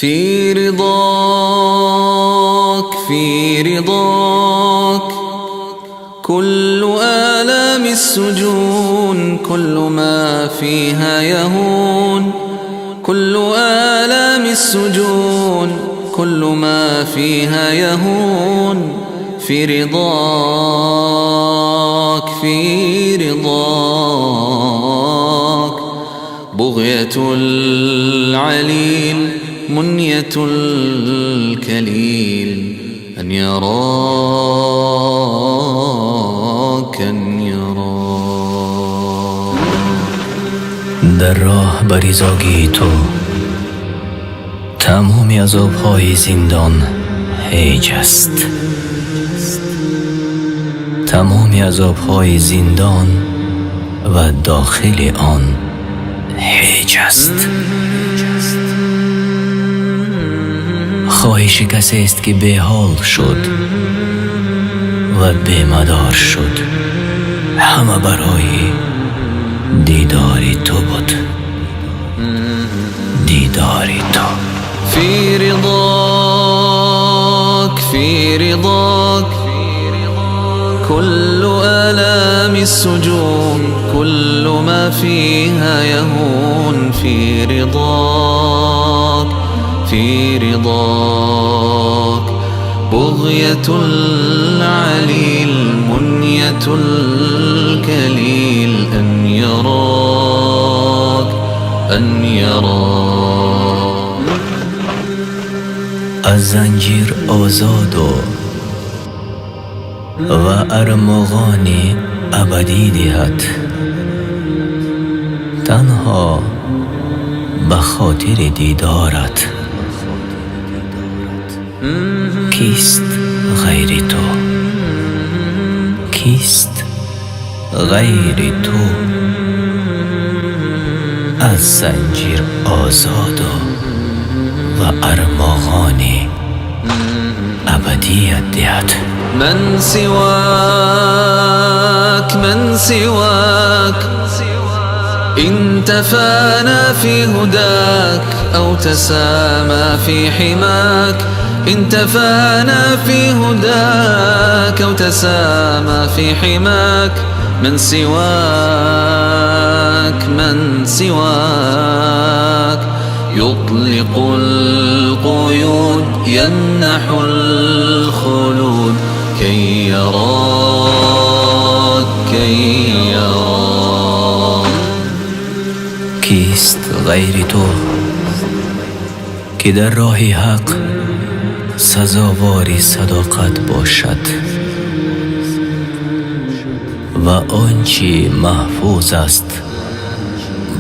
في رضاك، في رضاك، كل آلام السجون، كل ما فيها يهون. كل آلام السجون، كل ما فيها يهون. في رضاك، في رضاك، بغية العليل، منية الكليل، أن يراك، أن يراك. Дар роҳ ба ризогии ту тамоми азобҳои зиндон ҳеҷ аст, тамоми азобҳои зиндон ва дохили он ҳеҷ аст. Хоҳиши касест, ки беҳол шуд ва бемадор шуд, ҳама барои дидори ту буд, дидори ту. في رضاك، في رضاك، كل آلام السجون، كل ما فيها يهون. في رضاك، في رضاك، بغية العليل، منية الكليل، أن يراك، أن يراك. Аз занҷир озоду ва армуғони абадӣ диҳад танҳо ба хотири дидорат. Кист ғайри ту, кист ғайри ту аз занҷир озоду ва армуғони абадият диҳад? من سواك، من سواك، إن تفانى في هداك أو تسامى في حماك، إن تفانى في هداك أو تسامى في حماك. من سواك، من سواك، يطلق القيود، يمنح الخلود، كي يراك، كي يراك. Кист ғайри ту, ки дар роҳи ҳақ сазовори садоқат бошад ва он чӣ маҳфуз аст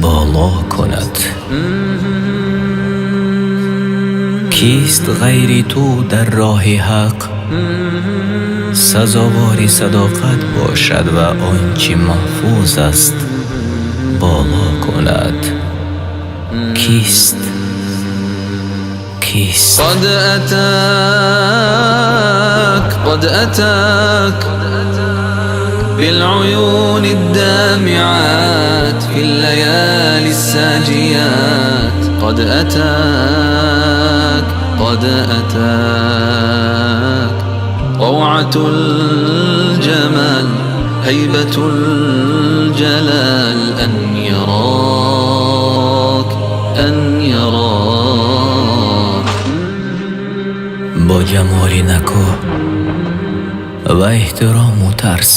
боло кунад? Кист ғайри ту дар роҳи ҳақ сазовори садоқат бошад ва он чӣ маҳфуз аст боло кунад? Кист, кист? قد أتاك، قد أتاك، بالعيون الدامعات، في الليالي الساجيات. قد أتاك، قد أتاك، روعة الجمال، هيبة الجلال، أن يراك، أن يراك. Бо ҷамоли накӯ ва эҳтирому тарс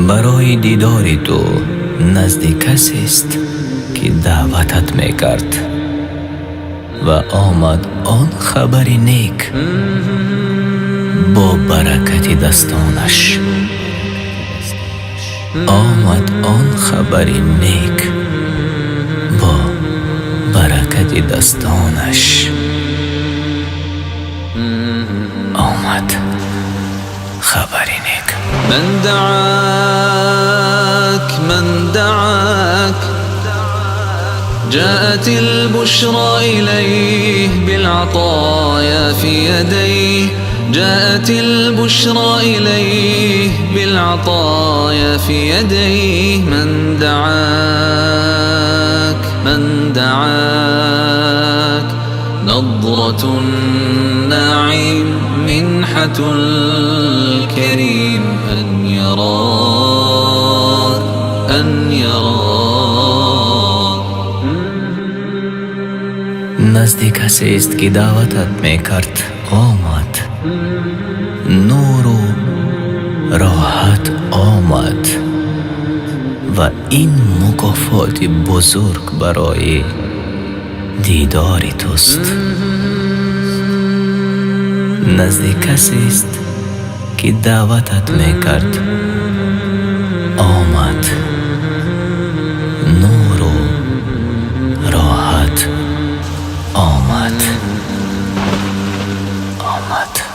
барои дидори ту назди касест, ки даъватат мекард, ва омад он хабари нек бо баракати дастонаш. Омад он хабари нек бо баракати дастонаш. Омад хабари нек. من دعاك، من دعاك، جاءت البشرى إليه بالعطايا في يديه. جاءت البشرى إليه بالعطايا في يديه. من دعاك، من دعاك. نظرة النعيم منحة الكريم أن يراك، أن يراك. Назди касест, ки даъватат мекард, омад нуру роҳат омад ва ин мукофоти бузург барои дидори туст. Назди касест, ки даъватат мекард, омад нуру роҳат омад, омад.